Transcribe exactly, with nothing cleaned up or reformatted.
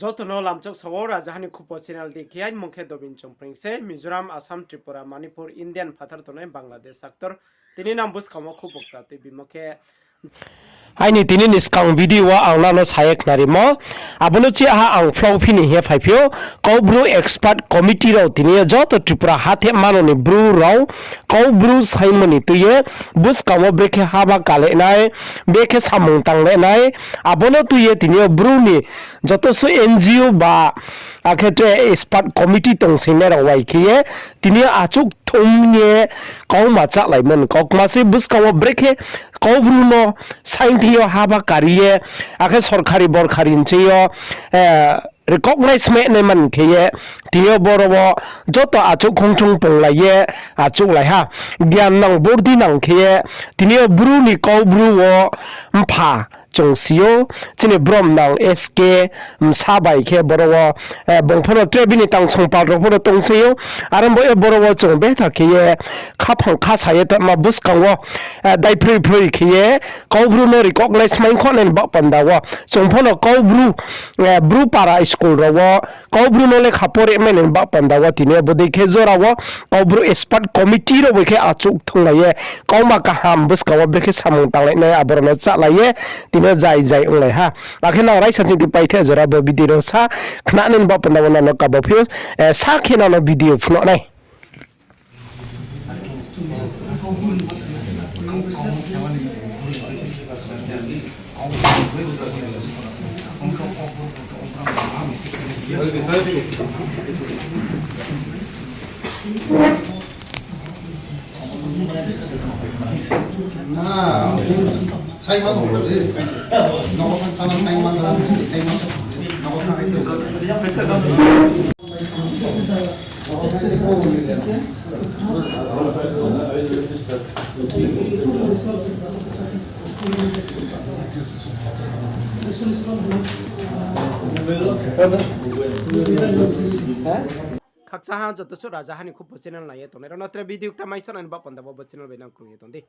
Joto no lamchok sao, Rajaha ni Khupo channel di khe, aini mung khe Dobin Chongpring se, Mizoram, Assam, Tripura, Manipur, Indian phathar tongnai Bangladesh actor. Tini nang buskang wo khupo kta tuibimo khe, aini tini ni skang video wo ang nang no sa ye khnarimo. Abo no chiha ang phlao phi ni hing ye phaiphi ou. Kaubru expert committee rao tini yo joto Tripura ha theh mano ni Bru rao Kaubru saimo ni tui ye buskang wo brekhe haba kale nai, brekhe samung tang le nai, abo no tui ye tini yo Bru ni joto su N G O ba, akhe tre expert committee tongsinai rao bai khe ye, tini yo achouh thum ye kauma chálaimo ni kau kma se buskang wo brekhe Kaubru no saingthi yo haba kari ye, akhe sorkari borkari nching yo, eh, recognize mai nai man khe ye, tini yo boro wo joto achouh khongchung tonglai ye achouhlai ha. Gyan nang bordi nang khe ye, tini yo Bru ni Kaubru wo mpha chung si ou, chini brom nang S K Msa bai khe boro wo, eh, bung pho no tre bini tangsong pal rao pho no tong si ou, are bo ye boro wo chung betha khe ye khaphang khasa ye tongma buskang wo, eh, daiphroiphroi khe ye Kaubru no recognize mai kho nai ni baoh panda wo chung pho no Kaubru, eh, Bru para school rao wo Kaubru no lekha pore mai nai ni baoh panda wo tini yo bodei khe jora wo Kaubru expert committee rao bai khe achouh thunglai ye kauma kaham buskang wo brekhe samung tanglai nai abo rao no cháhlai ye tini yo jai jai onglai ha. Akhe nang raisa chingthi paithe jora bo video no sa khnanai ni baoh panda wo nang no kabo phi ou, eh, sa khe nang no video phnuh nai. Khakchang ha joto suh Rajaha ni Khupo channel nai ye tongnai rao no tre video kta mai chanai ni baoh panda wo bo channel bai nang krung ye tong di.